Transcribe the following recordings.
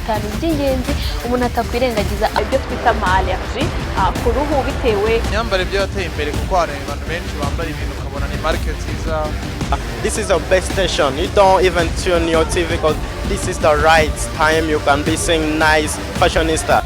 Bitanu by'ingenzi umuntu atakwirengagiza. Ibyo twita ama allergie ku ruhu bitewe Imyambarire byo yateye imbere, kuko hari abantu benshi bambara ibintu ukabona ni marque nziza. This is the best station. You don't even tune your TV because this is the right time you can be seeing nice fashionista.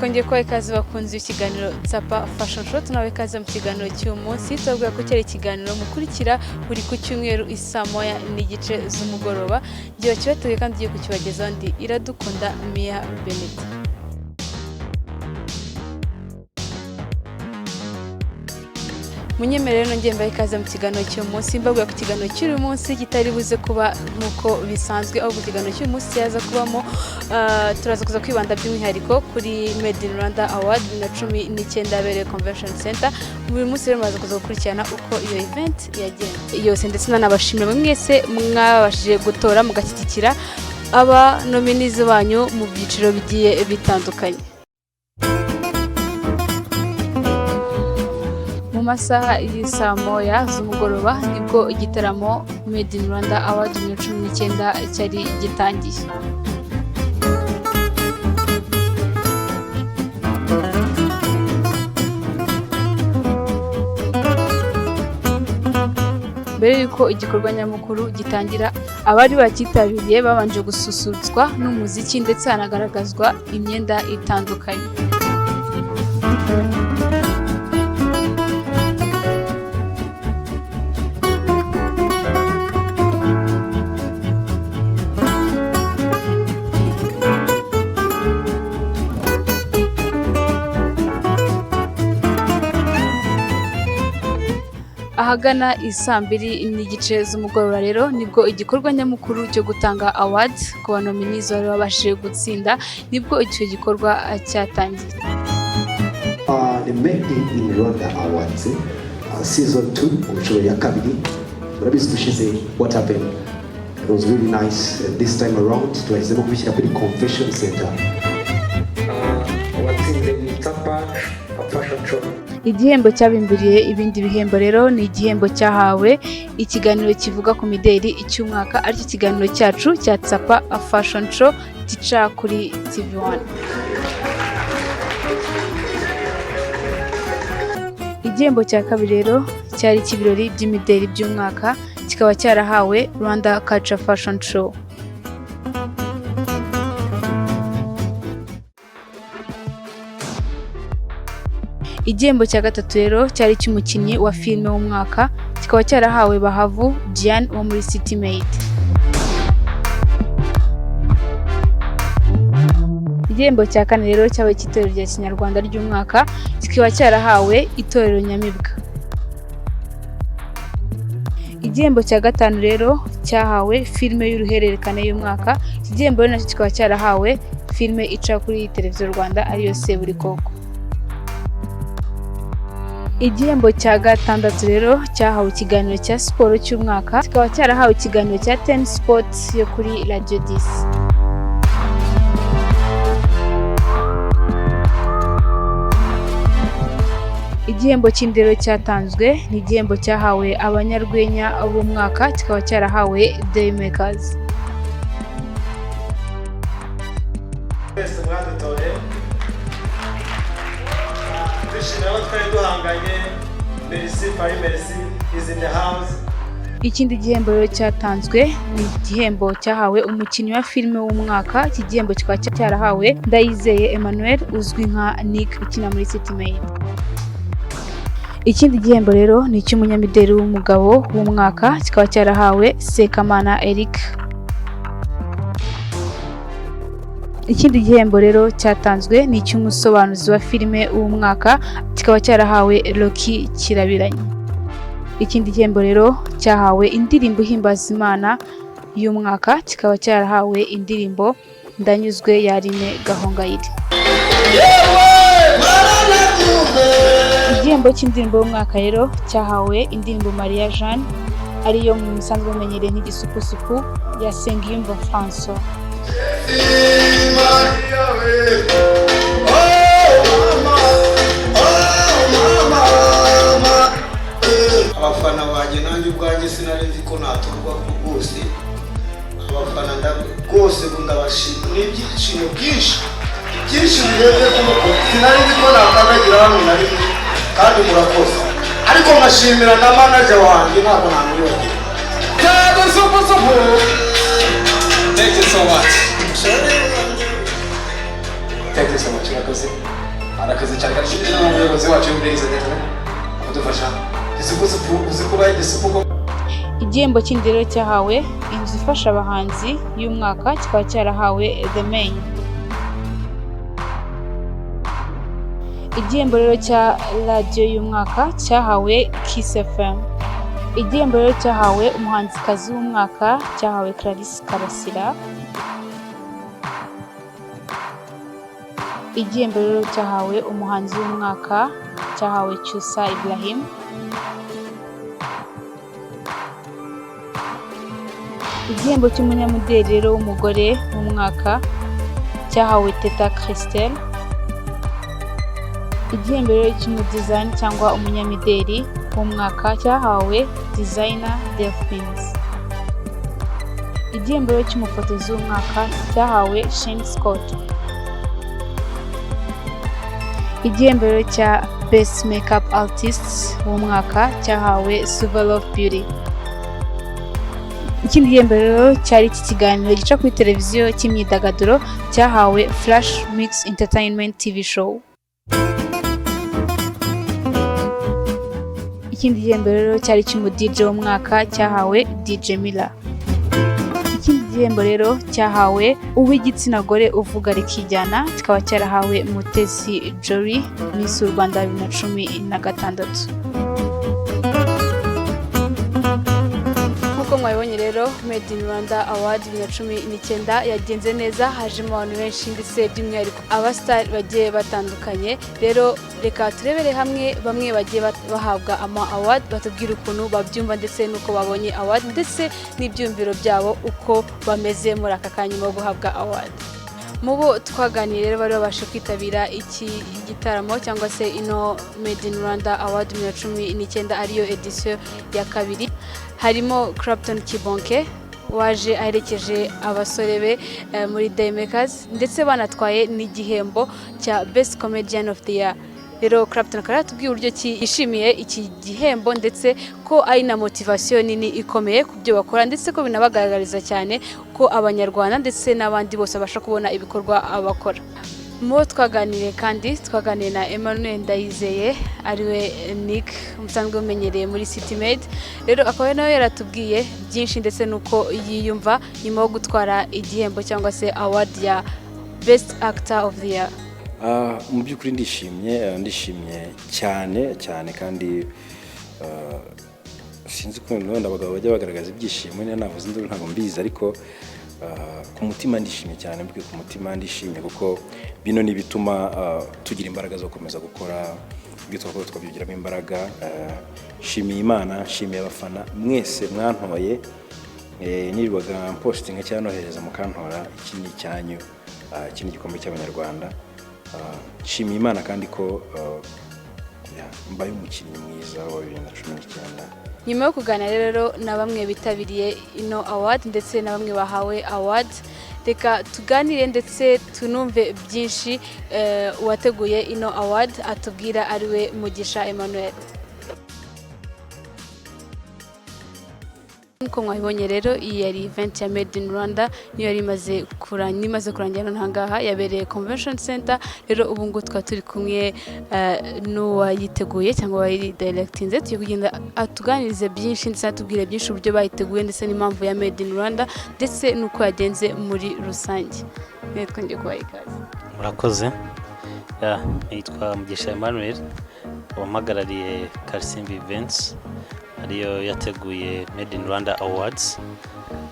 Twongeye kubaha ikaze, bakunze ikiganiro Tsapa Fashion Show. Tunabaha ikaze mu kiganiro cy'uyu munsi. Tubabwira ko cyari ikiganiro mukurikira buri ku cyumweru isaa 1:30 z'umugoroba. Ngiye kibateguye kandi ugiye kukibagezaho ndi Iradukunda Mia Benedict. Munyemerere nongeye mbahe ikaze mu kiganiro cy'uyu munsi, mbabwira ko ikiganiro cy'uyu munsi kitari buze kuba nk'uko bisanzwe, ahubwo ikiganiro cy'uyu munsi cyaza kubamo turaza kuza kwibanda by'umwihariko kuri Made in Rwanda Award 2019 yabereye Convention Center. Buri munsi rero muraza kuza gukurikirana uko iyo event yagenze yose, ndetse nanabashimira mwese mwabashije gutora mugashyigikira aba nominees banyu mu byiciro bigiye bitandukanye. Mu masaha y'isaa 1 z'umugoroba nibwo igitaramo Made in Rwanda Award 2019 cyari gitangiye. Mbere y'uko igikorwa nyamukuru gitangira, abari bacyitabiriye babanje gususurutswa n'umuziki, ndetse hanagaragazwa imyenda itandukanye. Ahagana i 2:30 z'umugoroba rero nibwo igikorwa nyamukuru cyo gutanga award ku ba nominees bari babashije gutsinda, nibwo icyo gikorwa cyatangiye. The Made in Rwanda Awards season 2, ku nshuro ya kabiri. Murabizi dushize what happened. It was really nice. This time around twahisemo kubishyira kuri Convention Center. Uwatsinze ni Tsapa Fashion Show. Igihembo cyabimburiye ibindi bihembo rero ni igihembo cyahawe ikiganiro kivuga ku mideli cy'umwaka, aricyo kiganiro cyacu cya Tsapa Fashion Show gica kuri TV1. Igihembo cya kabiri rero cyari icy'ibirori by'imideli by'umwaka, kikaba cyarahawe Rwanda Culture Fashion Show. Igihembo cya gatatu rero cyari icy'umukinnyi wa filime w'umwaka, kikaba cyarahawe Bahavu Diane wo muri City Maid. Igihembo cya kane rero cyabaye icy'itorero rya Kinyarwanda ry'umwaka, kikaba cyarahawe Itorero Nyamibwa. Igihembo cya gatanu rero cyahawe filime y'uruhererekane y'umwaka. Iki gihembo rero nacyo kikaba cyarahawe filime ica kuri Televiziyo Rwanda, ariyo Seburikoko. Igihembo cya gatandatu rero cyahawe ikiganiro cya siporo cy'umwaka, kikaba cyarahawe ikiganiro cya Ten Sport yo kuri Radio 10. Igihembo cy'indero cyatanzwe ni igihembo cyahawe abanyarwenya b'umwaka, kikaba cyarahawe Daymakers. Mwese mwadutoye, dushimira abo twari duhanganye. Merci Paris, merci is in the house. Ikindi gihembo rero cyatanzwe ni igihembo cyahawe umukinnyi wa filime w'umwaka. Iki gihembo kikaba cyarahawe Ndayizeye Emmanuel uzwi nka Nick ukina muri City Maid. Ikindi gihembo rero ni icy'umunyamideli w'umugabo w'umwaka, kikaba cyarahawe Sekamana Eric. Ikindi gihembo rero cyatanzwe ni icy'umusobanuzi wa filime w'umwaka, kikaba cyarahawe Rocky Kirabiranya. Ikindi gihembo rero cyahawe indirimbo ihimbaza Imana y'umwaka, kikaba cyarahawe indirimbo Ndanyuzwe ya Aline Gahongayire. Igihembo cy'indirimbo y'umwaka rero cyahawe indirimbo Maria Jeanne, ariyo mu musanzwe mumenyereye nk'Igisupusupu ya Nsengiyumva Francois. Abafana banjye, nanjye ubwanjye sinari nzi ko natorwa rwose. Rwose ndabashima, ni ibyishimo byinshi byinshi birenze kuko sinari nzi ko nakandagira hano na rimwe, kandi murakoze. Ariko nkashimira na manager wanjye, ntabwo namwibagiwe. Supu. Thank you so much. Thank you so much. Urakoze. Arakoze cyane kandi nshimira n'umuyobozi wacu, ladies and gentlemen, kudufasha. Gisupu supu, uzi kuba igisupu ko. Igihembo kindi rero cyahawe inzu ifasha abahanzi y'umwaka, kikaba cyarahawe The Mane. Igihembo rero cya radiyo y'umwaka cyahawe Kiss FM. Igihembo rero cyahawe umuhanzikazi w'umwaka cyahawe Clarisse Karasira. Igihembo rero cyahawe umuhanzi w'umwaka cyahawe Cyusa Ibrahim. Igihembo cy'umunyamideli rero w'umugore w'umwaka cyahawe Teta Christelle. Igihembo rero cy'umu design cyangwa umunyamideli w'umwaka cyahawe designer Delphines. Igihembo rero cy'umufotozi w'umwaka cyahawe Shane Scott. Igihembo rero cya Best Makeup Artist w'umwaka cyahawe Silver Love Beauty. Ikindi gihembo rero cyari iki kiganiro gica kuri televiziyo cy'imyidagaduro cyahawe Flash Mix Entertainment TV Show. Ikindi gihembo rero cyari cy'umu DJ w'umwaka cyahawe DJ Miller. Ikindi gihembo rero cyahawe uw'igitsina gore uvuga rikijyana, kikaba cyarahawe Mutesi Jolly, Miss w'u Rwanda 2016. Nk'uko mwabibonye rero, Made in Rwanda Award 2019 yagenze neza, hajemo abantu benshi ndetse by'umwihariko abasitari bagiye batandukanye. Rero reka turebere hamwe bamwe bagiye bahabwa ama award, batubwire ukuntu babyumva ndetse n'uko babonye award ndetse n'ibyumviro byabo uko bameze muri aka kanya nyuma yo guhabwa award. Mu bo twaganiriye rero bari babashe kwitabira iki gitaramo cyangwa se ino Made in Rwanda Award 2019 ariyo edition ya kabiri, harimo Clapton Kibonke waje aherekeje abasore be muri Daymakers ndetse banatwaye n'igihembo cya Best Comedian of the Year. Rero Clapton akaba yaratubwiye uburyo ki yishimiye iki gihembo ndetse ko ari na motivation nini ikomeye ku byo bakora, ndetse ko binabagaragariza cyane ko Abanyarwanda ndetse n'abandi bose babasha kubona ibikorwa bakora. Mu bo twaganiriye kandi, twaganiriye na Emmanuel Ndayizeye ariwe Nick musanzwe umenyereye muri City Maid. Rero akaba nawe yaratubwiye byinshi ndetse n'uko yiyumva nyuma yo gutwara igihembo cyangwa se award ya Best Actor of the Year. Mu by'ukuri ndishimye, ndishimye cyane cyane, kandi sinzi ukuntu wenda abagabo bajya bagaragaza ibyishimo, niyo navuze induru ntabwo mbizi, ariko ku mutima ndishimye cyane, mbwiye ku mutima ndishimye, kuko bino ni ibituma tugira imbaraga zo gukomeza gukora ibyo twakora, tukabyigiramo imbaraga. Nshimiye Imana, nshimiye abafana mwese mwantoye, nirirwaga mpostinga cyangwa nohereza mukantora. Iki ni icyanyu, iki ni igikombe cy'Abanyarwanda. Nshimiye Imana kandi ko mbaye umukinnyi mwiza wa 2019. Nyuma yo kuganira rero na bamwe bitabiriye ino award ndetse na bamwe bahawe award, reka tuganire ndetse tunumve byinshi uwateguye ino award atubwira, ariwe Mugisha Emmanuel. Nk'uko mwabibonye rero, iyi yari event ya Made in Rwanda, niyo yari imaze kurangira nonaha ngaha, yabereye Convention Center. Rero ubu ngubu tukaba turi kumwe n'uwayiteguye cyangwa wayidirectinze, tugiye kugenda atuganirize byinshi ndetse atubwire byinshi uburyo bayiteguye ndetse n'impamvu ya Made in Rwanda ndetse n'uko yagenze muri rusange. Twongeye kubaha ikaze. Murakoze. Nitwa Mugisha Emmanuel, wampagarariye Karisimbi Events ariyo yateguye Made in Rwanda Awards,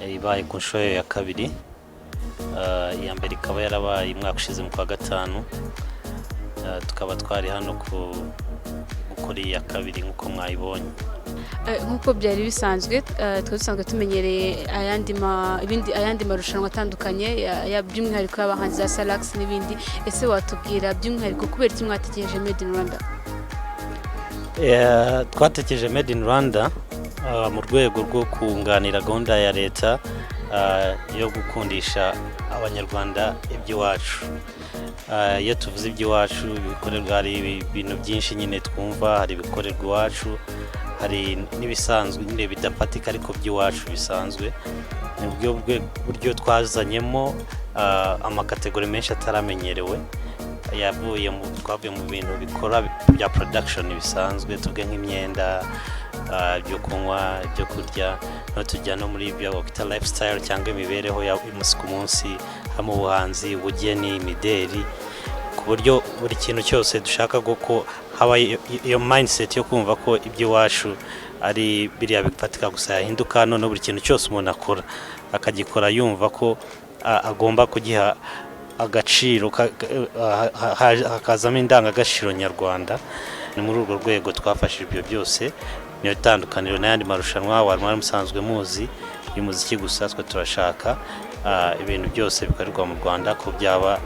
ibaye ku nshuro ya kabiri. Iya mbere ikaba yarabaye umwaka ushize mu kwa gatanu. Tukaba twari hano ku gukora iya kabiri nk'uko mwayibonye. Nk'uko byari bisanzwe, twari dusanzwe tumenyereye ayandi marushanwa atandukanye by'umwihariko y'abahanzi ya Salax n'ibindi. Ese watubwira by'umwihariko kubera iki mwatekereje Made in Rwanda? Twatekereje Made in Rwanda mu rwego rwo kunganira gahunda ya leta. yo gukundisha Abanyarwanda iby'iwacu. Iyo tuvuze iby'iwacu bikorerwa, hari ibintu byinshi nyine twumva, hari ibikorerwa iwacu, hari n'ibisanzwe nyine bidafatika ariko by'iwacu bisanzwe. Ni bwo buryo twazanyemo amacategory menshi ataramenyerewe, yavuye mu twavuye mu bintu bikora bya production bisanzwe, tuvuge nk'imyenda, ibyo kunywa, ibyo kurya, no tujya no muri ibyo bakwita lifestyle cyangwa imibereho ya umunsi ku munsi, harimo ubuhanzi, ubugeni, imideri, ku buryo buri kintu cyose dushaka ko haba iyo mindset yo kumva ko iby'iwacu ari biriya bifatika gusa yahinduka, noneho buri kintu cyose umuntu akora akagikora yumva ko agomba kugiha agaciro, hakazamo indangagaciro nyarwanda. Ni muri urwo rwego twafashe ibyo byose. Niyo tandukaniro n'ayandi marushanwa wari mwari musanzwe muzi y'umuziki gusa. Twe turashaka ibintu byose bikorerwa mu Rwanda ko byaba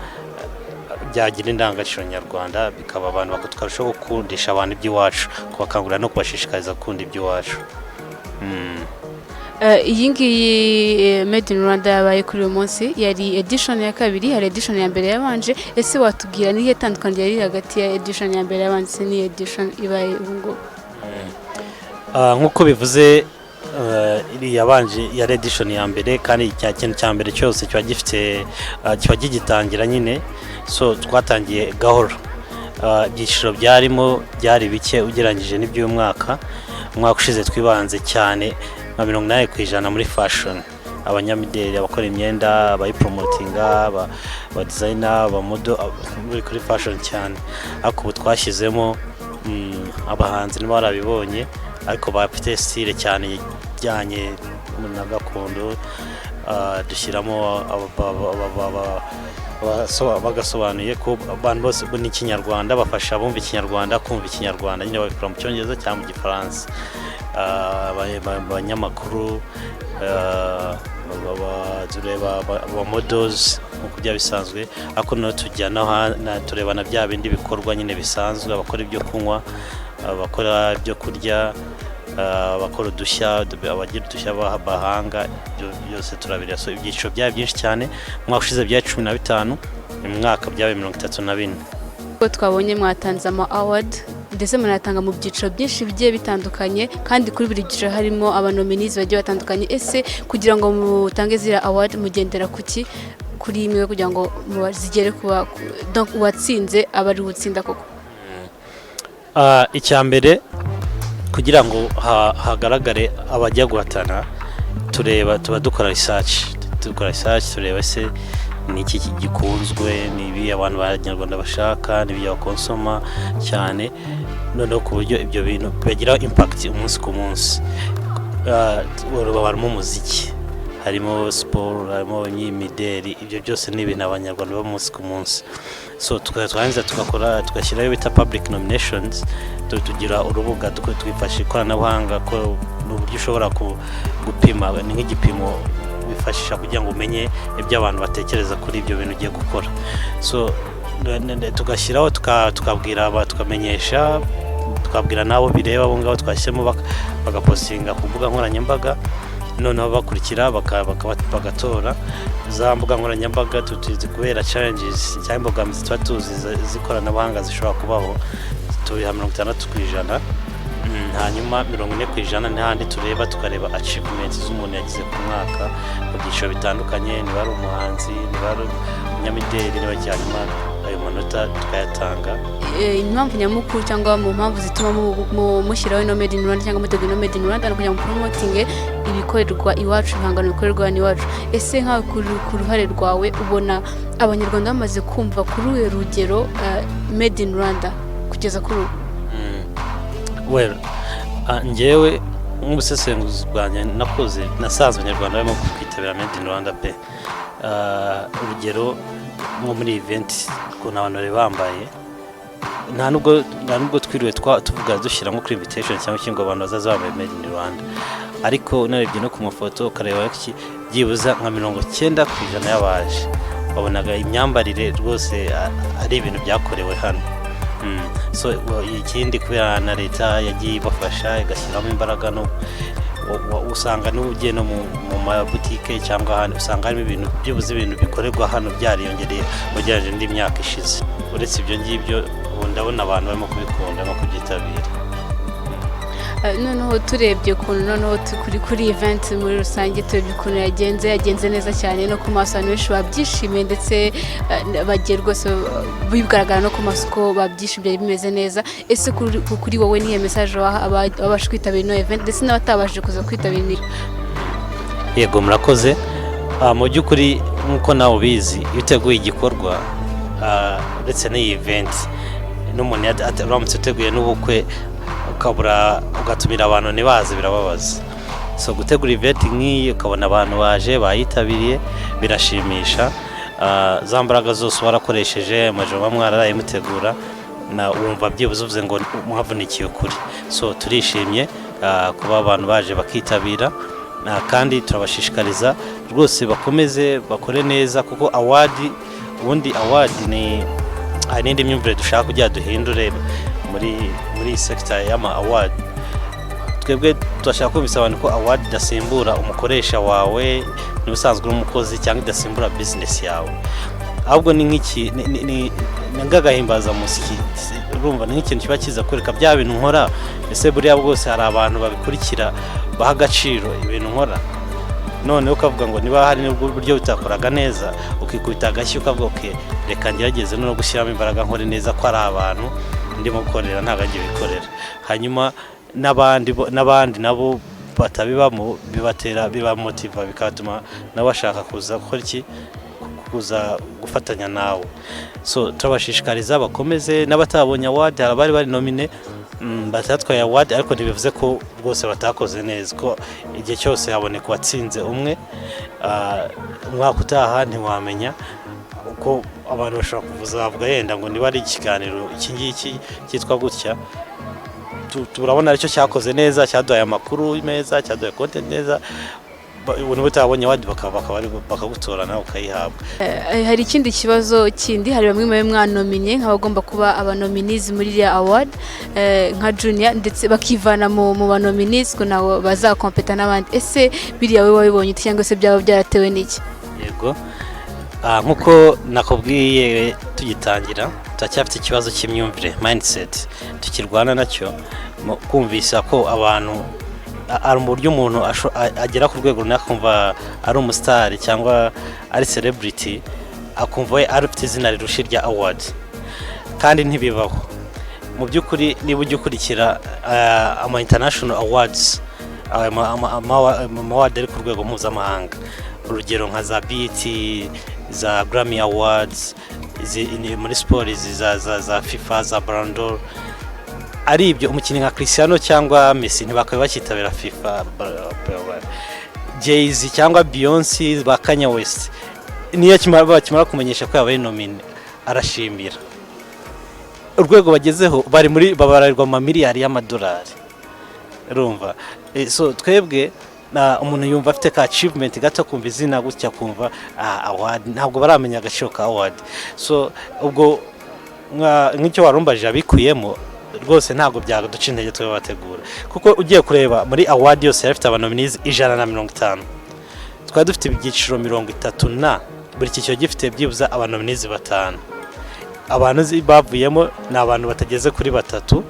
byagira indangagaciro nyarwanda, bikaba abantu tukarushaho gukundisha abantu iby'iwacu, kubakangurira no kubashishikariza gukunda iby'iwacu. Iyi ngiyi Made in Rwanda yabaye kuri uyu munsi yari edition ya kabiri, hari edition ya mbere yabanje. Ese watubwira nihe tandukaniro ryari riri hagati ya edition ya mbere yabanje n'iyi edition ibaye ubu ngubu? Nk'uko bivuze, iri yabanje yari edition ya mbere, kandi cya kintu cya mbere cyose kiba gifite kiba kigitangira nyine, so twatangiye gahoro. Ibyiciro byarimo byari bike ugereranyije n'iby'uyu mwaka. Umwaka ushize twibanze cyane nka 80% muri fashion, abanyamideli, abakora imyenda, abayipromotinga, aba designer, abamodel, buri kuri fashion cyane. Ariko ubu twashyizemo abahanzi, niba warabibonye, ariko bafite style cyane ijyanye na gakondo. Dushyiramo bagasobanuye ko abantu bose ni Ikinyarwanda, bafasha abumva Ikinyarwanda kumva Ikinyarwanda nyine, babikora mu Cyongereza cyangwa mu Gifaransa. Abanyamakuru, tureba abamodels nk'uko byaba bisanzwe, ariko noneho tujya no tureba na bya bindi bikorwa nyine bisanzwe, abakora ibyo kunywa, abakora ibyo kurya, abakora udushya, abagira udushya bahanga, ibyo byose turabireba. So ibyiciro byaba byinshi cyane. Umwaka ushize byari 15, uyu mwaka byabaye 34. Ubwo twabonye mwatanze ama award, ndetse munatanga mu byiciro byinshi bigiye bitandukanye, kandi kuri buri byiciro harimo abanominees bagiye batandukanye. Ese kugira ngo mutange ziriya award mugendera kuki kuri imwe, kugira ngo zigere kuba donc uwatsinze aba ari utsinda koko? Icya mbere, kugira ngo hagaragare abajya guhatana, tureba, tuba dukora research, dukora research tureba se ni iki gikunzwe, ni ibi abantu b'Abanyarwanda bashaka, ni ibi bakonsoma cyane, noneho ku buryo ibyo bintu bagira impact umunsi ku munsi. Harimo umuziki, harimo siporo, harimo imideri, ibyo byose ni ibintu Abanyarwanda baba umunsi ku munsi. So twarangiza tugakora, tugashyiraho bita public nominations. Tugira urubuga, twifashisha ikoranabuhanga, ko ni uburyo ushobora gupima, ni nk'igipimo wifashisha kugira ngo umenye ibyo abantu batekereza kuri ibyo bintu ugiye gukora. So tugashyiraho, tukabwira, tukamenyesha, tukabwira n'abo bireba, abo ngabo twashyizemo bagapostinga ku mbuga nkoranyambaga, noneho bakurikira bagatora. Za mbuga nkoranyambaga tuzi kubera challenges cyangwa imbogamizi tuba tuzi z'ikoranabuhanga zishobora kubaho, tubiha 60%. Hanyuma 40% n'ahandi tureba, tukareba achievements z'umuntu yagize ku mwaka mu byiciro bitandukanye, niba ari umuhanzi, niba ari umunyamideli, niba iki, hanyuma ayo manota tukayatanga. Impamvu nyamukuru cyangwa mu mpamvu zituma mushyiraho ino Made in Rwanda cyangwa mutegura ino Made in Rwanda ni ukugira ngo promotinge ibikorerwa iwacu, ibihangano bikorerwa hano iwacu. Ese nkawe ku ruhare rwawe ubona Abanyarwanda bamaze kumva kuri uruhe rugero Made in Rwanda kugeza kuri ubu? Well, njyewe nk'ubusesenguzi bwanjye nakoze, nasanze Abanyarwanda barimo kwitabira Made in Rwanda pe. Urugero nko muri event, ukuntu abantu bari bambaye, nta nubwo twiriwe tuvuga dushyira nko kuri invitation cyangwa ikindi ngo abantu bazaza bambaye Made in Rwanda, ariko unarebye no ku mafoto ukareba iki, byibuze nka 90% y'abaje wabonaga imyambarire rwose ari ibintu byakorewe hano. So ikindi, kubera na leta yagiye ibafasha igashyiramo imbaraga no Usanga n'ubu ugiye no mu mabutike cyangwa ahandi, usanga harimo ibintu, byibuze ibintu bikorerwa hano byariyongereye ugereranyije n'indi myaka ishize. Uretse ibyo ngibyo, ubu ndabona abantu barimo kubikunda no kubyitabira. Noneho turebye ukuntu noneho kuri event muri rusange, turebye ukuntu yagenze neza cyane, no ku maso abantu benshi babyishimiye, ndetse bagiye rwose bigaragara no ku maso ko babyishimiye, bimeze neza. Ese kuri wowe niyo message waha ababasha kwitabira ino event ndetse n'abatabashije kuza kwitabira Yego, murakoze. Mu by'ukuri, nk'uko nawe ubizi, iyo uteguye igikorwa, uretse n'iyi event, n'umuntu uramutse uteguye n'ubukwe ukabura ugatumira abantu ntibaze, birababaza. So gutegura event nk'iyi ukabona abantu baje bayitabiriye birashimisha. Za mbaraga zose warakoresheje, amajoro muba mwararaye mutegura, na wumva byibuze uvuze ngo mwavunikiye ukuri. So turishimye kuba abantu baje bakitabira. Kandi turabashishikariza rwose bakomeze bakore neza, kuko award, ubundi award ni, hari n'indi myumvire dushaka kugira duhindure muri iyi sector y'ama award. Twebwe turashaka kumvisa abantu ko award idasimbura umukoresha wawe niba usanzwe uri umukozi, cyangwa idasimbura business yawe, ahubwo ni nk'iki ni nk'agahimbazamusyi. Urumva ni nk'ikintu kiba kiza kwereka bya bintu nkora, ese buriya bwose hari abantu babikurikira, baha agaciro ibintu nkora? Noneho ukavuga ngo niba hari n'uburyo bitakoraga neza, ukikubita agashyi ukavuga: "Okay, reka ngerageze no gushyiramo imbaraga nkore neza, ko ari abantu ndimo gukorera, ntabwo ajya bikorera." Hanyuma n'abandi nabo batabibamo bibatera, bibamotiva, bikatuma nabo bashaka kuza gukora iki, kuza gufatanya nawe. So turabashishikariza bakomeze. N'abatabonye award, hari abari bari nominé batatwaye award, ariko ntibivuze ko rwose batakoze neza, ko igihe cyose haboneka uwatsinze umwe. Umwaka utaha ntiwamenya uko abantu bashobora kuvuza, bavuga yenda ngo niba ari ikiganiro iki ngiki cyitwa gutya, turabona aricyo cyakoze neza, cyaduhaye amakuru meza, cyaduhaye content neza. Ubu niba utabonye award bakagutora nawe ukayihabwa. Hari ikindi kibazo kindi. Hari bamwe muri mwanominnye nk'abagomba kuba abanominees muri iriya award, nka Junior, ndetse bakivana mu banominees ngo nabo bazakompeta n'abandi. Ese biriya wowe wabibonye ute, cyangwa se byaba byaratewe n'iki? Yego. Nk'uko nakubwiye tugitangira, turacyafite ikibazo cy'imyumvire, mindset, tukirwana nacyo mu kumvisa ko abantu ari mu buryo umuntu agera ku rwego runaka akumva ari umusitari cyangwa ari celebrity, akumva we ari ufite izina rirusha irya award, kandi ntibibaho. Mu by'ukuri, niba ujya ukurikira ama international awards, ama award ari ku rwego mpuzamahanga, urugero nka za BET, za Grammy Awards, muri siporo izi za FIFA, za Ballon d'Or, ari ibyo umukinnyi nka Cristiano cyangwa Messi ntibakabe bakitabira FIFA. Jay-Z cyangwa Beyonce, ba Kanye West, niyo bakimara kumenyesha ko yabaye nominé arashimira. Urwego bagezeho, bari muri babarirwa mu mamiliyari y'amadolari, urumva. So twebwe umuntu yumva afite ka achievement gato, kumva izina gutya, kumva award, ntabwo baramenya agaciro ka award. So ubwo nk'icyo warumbajije, abikuyemo rwose ntabwo byaduca intege twe bategura, kuko ugiye kureba muri award yose yari ifite abanominees 150, twari dufite ibyiciro 30, na buri cyiciro gifite byibuze abanominees batanu. Abantu bavuyemo ni abantu batageze kuri batatu,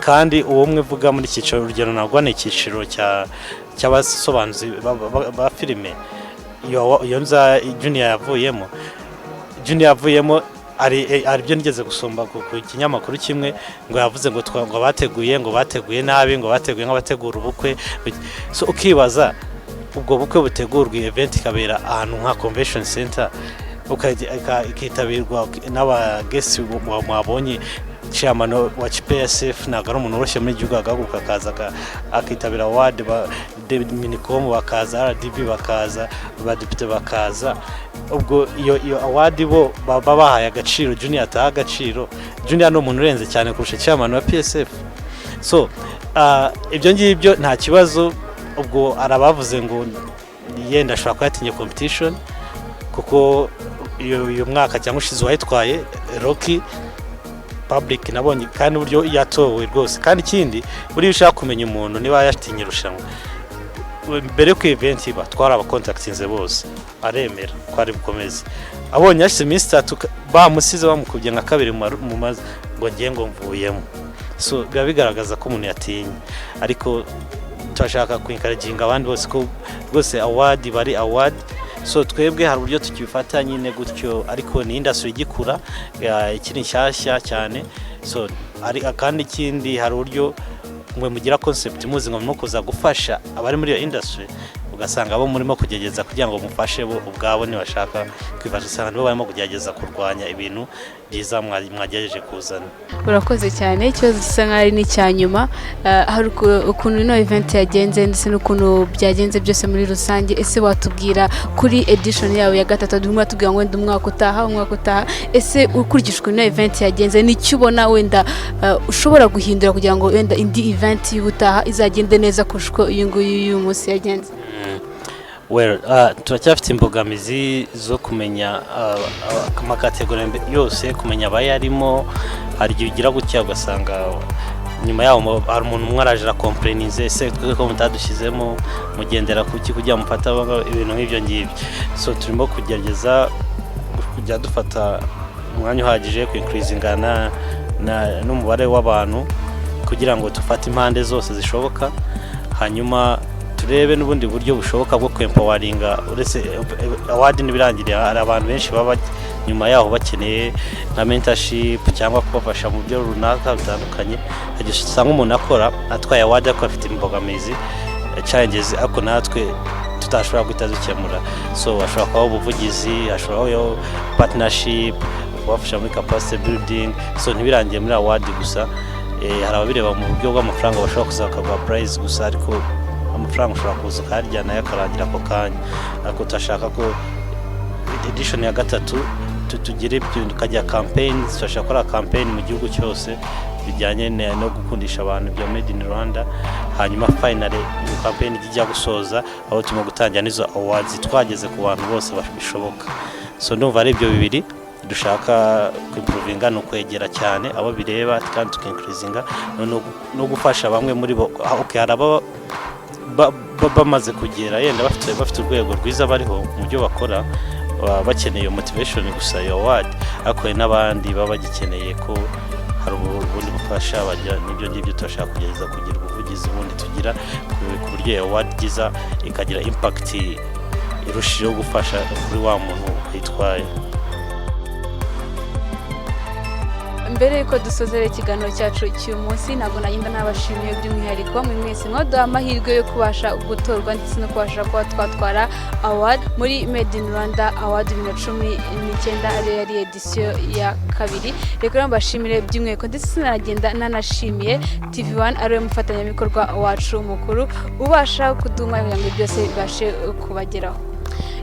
kandi uwo umwe uvuga muri cyiciro, urugero ntabwo ni icyiciro cy'abasobanuzi ba filime, iyo nza Junior yavuyemo. Junior yavuyemo ari byo nigeze gusoma ku kinyamakuru kimwe, ngo yavuze ngo ngo bateguye, ngo bateguye nabi, ngo bateguye nk'abategura ubukwe. So ukibaza ubwo bukwe butegurwa, event ikabera ahantu nka convention center, ikitabirwa n'abaguests mwabonye, chairman wa PSF ntabwo ari umuntu woroshye muri gihugu, agahaguruka akaza akitabira award, ba Minicom bakaza, RDB bakaza, abadepite bakaza. Ubwo iyo award bo baba bahaye agaciro Junior ataha agaciro. Junior ni umuntu urenze cyane kurusha chairman wa PSF. So ibyo ngibyo nta kibazo. Ubwo arabavuze ngo yenda ashobora kuba yatinye competition, kuko uyu mwaka cyangwa ushize uwayitwaye Rocky public nabonye kandi uburyo yatowe rwose. Kandi ikindi, buriya ushaka kumenya umuntu niba yatinye irushanwa. Mbere yuko event iba, twari abacontactinze bose, aremera ko ari bukomeze. Abonye hashize iminsi 3 bamusize, bamukubye nka kabiri mu mazi, ngo ngiye, ngo mvuyemo. So biba bigaragaza ko umuntu yatinye, ariko turashaka kwencouraginga abandi bose ko rwose award bari award. So twebwe hari uburyo tukibifata nyine gutyo, ariko ni industry igikura, ikiri nshyashya cyane. So ari kandi ikindi, hari uburyo mwe mugira concept muzi ngo murimo kuza gufasha abari muri iyo industry, ugasanga abo murimo kugerageza kugira ngo mufashe bo ubwabo ntibashaka kwifasha, usanga nibo barimo kugerageza kurwanya ibintu byiza mwagerageje kuzana. Urakoze cyane. Ikibazo gisa nk'aho ari n'icya nyuma. Hari ukuntu ino event yagenze ndetse n'ukuntu byagenze byose muri rusange. Ese watubwira kuri edition yawe ya gatatu, turimo watubwira ngo wenda umwaka utaha, umwaka utaha, ese ukurikije ukuntu ino event yagenze, n'icyo ubona wenda ushobora guhindura kugira ngo wenda indi event y'ubutaha izagende neza kurusha uko uyu nguyu y'uyu munsi yagenze? Well, turacyafite imbogamizi zo kumenya amacategory yose, kumenya abayarimo. Hari igihe ugira gutya ugasanga nyuma yaho hari umuntu umwe araje aracomplaininze: "Ese twebwe ko mutadushyizemo, mugendera kuki kugira ngo mufate ibintu nk'ibyo ngibyo?" So turimo kugerageza kujya dufata umwanya uhagije kwincreasinga n'umubare w'abantu kugira ngo dufate impande zose zishoboka, hanyuma turebe n'ubundi buryo bushoboka bwo kwempoweringa. Uretse award n'ibirangiriye, hari abantu benshi baba nyuma yaho bakeneye nka mentorship cyangwa kubafasha mu buryo runaka bitandukanye. Hari igihe usanga umuntu akora atwaye award ariko afite imbogamizi, challenges, ariko natwe tutashobora guhita dukemura. So hashobora kubaho ubuvugizi, hashobora kubaho partnership, kubafasha muri capacity building. So ntibirangiye muri award gusa. Hari ababireba mu buryo bw'amafaranga, bashobora kuza bakaguha prize gusa, ariko amafaranga ushobora kuza ukayarya nayo akarangira ako kanya. Ariko turashaka ko edition ya gatatu tugire ibyo, tukajya campaign. Turashaka gukora campaign mu gihugu cyose bijyanye no gukundisha abantu ibya Made in Rwanda. Hanyuma finally iyo campaign ijya gusoza, aho turimo gutangira n'izo awards, twageze ku bantu bose bishoboka. So ndumva ari ibyo bibiri dushaka kwimprovinga, ni ukwegera cyane abo bireba kandi tukincreasinga no gufasha bamwe muri bo. Okay, hari ababa bamaze kugera yenda bafite urwego rwiza bariho mu byo bakora, baba bakeneye iyo motivation gusa, iyo award, ariko hari n'abandi baba bagikeneye ko hari ubundi bufasha bajya. N'ibyo ngibyo turashaka kugerageza kugira ubuvugizi bundi tugira ku buryo iyo award iza ikagira impact irushijeho gufasha kuri wa muntu wayitwaye. Mbere yuko dusozera ikiganiro cyacu cy'uyu munsi, ntabwo nagenda nabashimiye by'umwihariko mwe mwese mwaduha amahirwe yo kubasha gutorwa ndetse no kubasha kuba twatwara award muri Made in Rwanda Award 2019, ariyo yari edisiyo ya kabiri. Reka rero mbashimire by'umwihariko, ndetse sinagenda nanashimiye TV1, ariwe mufatanyabikorwa wacu mukuru ubasha kuduha kugira ngo byose bibashe kubageraho.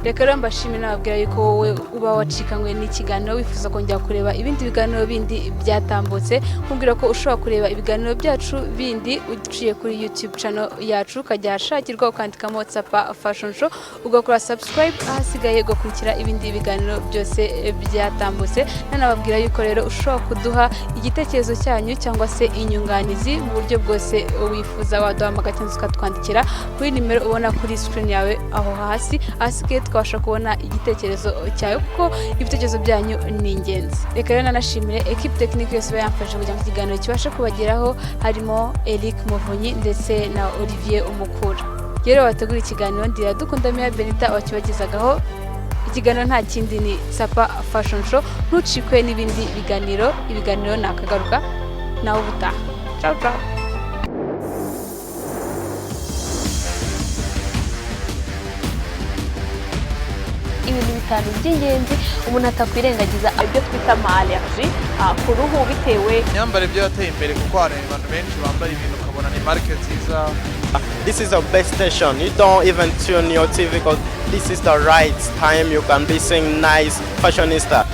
Reka rero mbashimire, nababwira yuko wowe uba wacikanywe n'ikiganiro wifuza kongera kureba ibindi biganiro bindi byatambutse, nkubwira ko ushobora kureba ibiganiro byacu bindi uciye kuri YouTube channel yacu, ukajya ahashakirwa ukandikamo Tsapa Fashion Show, ugakora subscribe, ahasigaye ugakurikira ibindi biganiro byose byatambutse. Nanababwira yuko rero ushobora kuduha igitekerezo cyanyu cyangwa se inyunganizi mu buryo bwose wifuza, waduhamagara cyangwa se ukatwandikira kuri nimero ubona kuri screen yawe aho hasi. Ahasigaye tukabasha kubona igitekerezo cyawe, kuko ibitekerezo byanyu ni ingenzi. Reka rero nanashimire équipe technique yose iba yamfashije kugira ngo ikiganiro kibashe kubageraho, harimo Eric Muvunyi ndetse na Olivier Umukura. Rero wategura ikiganiro ndira dukunda Mia Benita wakibagezagaho. Ikiganiro nta kindi ni Tsapa Fashion Show. Ntucikwe n'ibindi biganiro. Ibiganiro ni akagaruka nawe ubutaha. Ciao ciao. Ibintu bitanu by'ingenzi umuntu atakwirengagiza. Ibyo twita ama allergie ku ruhu bitewe Imyambarire byo yateye imbere, kuko hari abantu benshi bambara ibintu ukabona ni marque nziza. This is the best station. You don't even tune your TV because this is the right time you can be seeing nice fashionista.